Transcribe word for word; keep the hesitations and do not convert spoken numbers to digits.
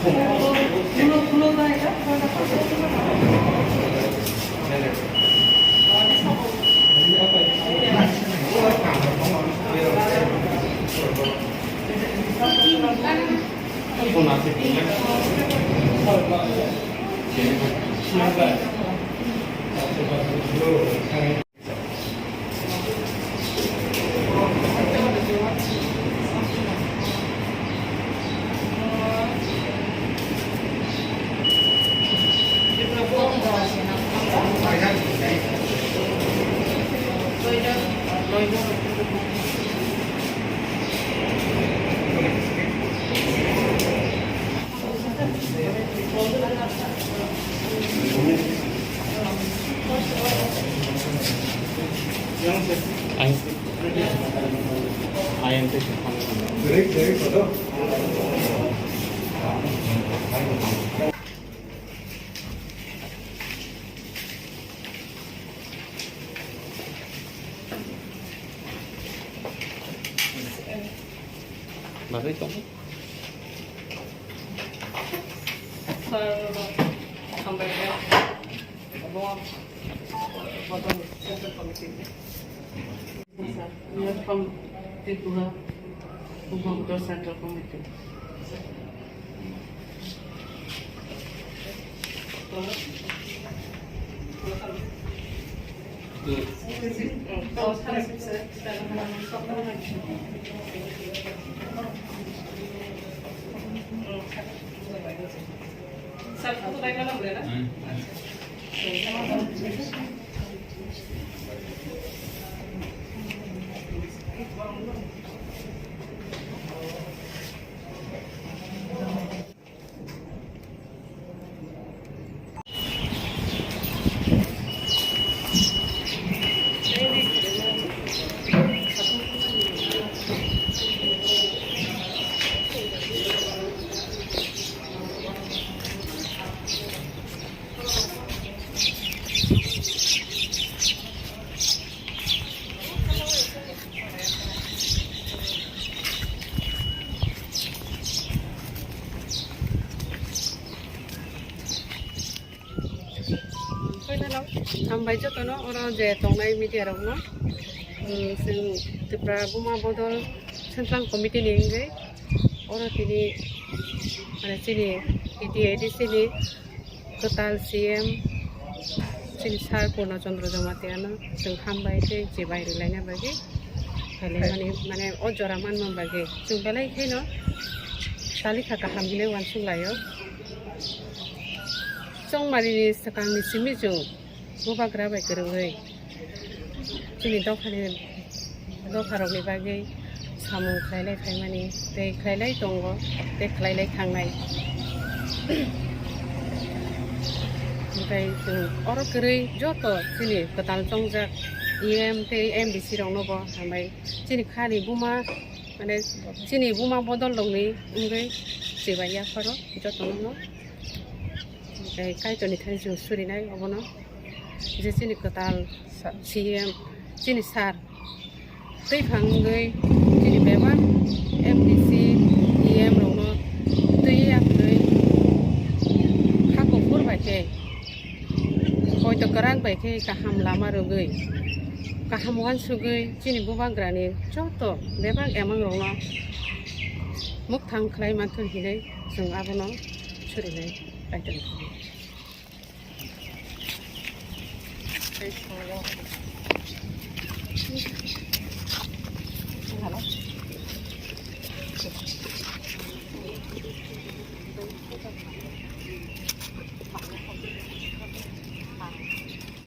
Ang, ayun, to siya. Bagwi tongo. Sir, hambai khe. Abo, abo Central Committee. Sir, we are from Tripura, Ubangdo Central Committee. Hambai jotono oro je tongnai media rokno. Chwng Tripura Buma Bodol Central Committee ni wngwi oro tini, mane, chini T T A D C ni kwtal C M chini sir Purno Chandra Jamatia no chwng hambai tei chibai rwlaina bagwi phailaimani, mane, o jora manma bagwi chwng belai kheno talikha kaham hinwi uansuk laio. Chongmari ni swkang ni simi chwng bubagra bai kwrwngwi chini dophani, dopharokni bagwi samung khlailai phaimani tei khlailai tongo tei khlailai thangnai. Hwnkhe chwng oro kwrwi joto chini kwtal chongjak E M tei M D C rokno bo hambai chini khani buma, mane, chini buma bodol rokni wngwi chibai yapharo jotono no. Tei Kaitorni thani chwng surinai obono, je chini kwtal C M, chini sir twi phang wngwi chini bebak M D C, E M rokno twi ya hwnwi ha kuphur bai khe, poito kwrak bai khe kaham lama rwgwi, kaham uansugwi chini bubagrani joto bebak emang rokno mukthang khlai manthun hinwi chwng abono surinai.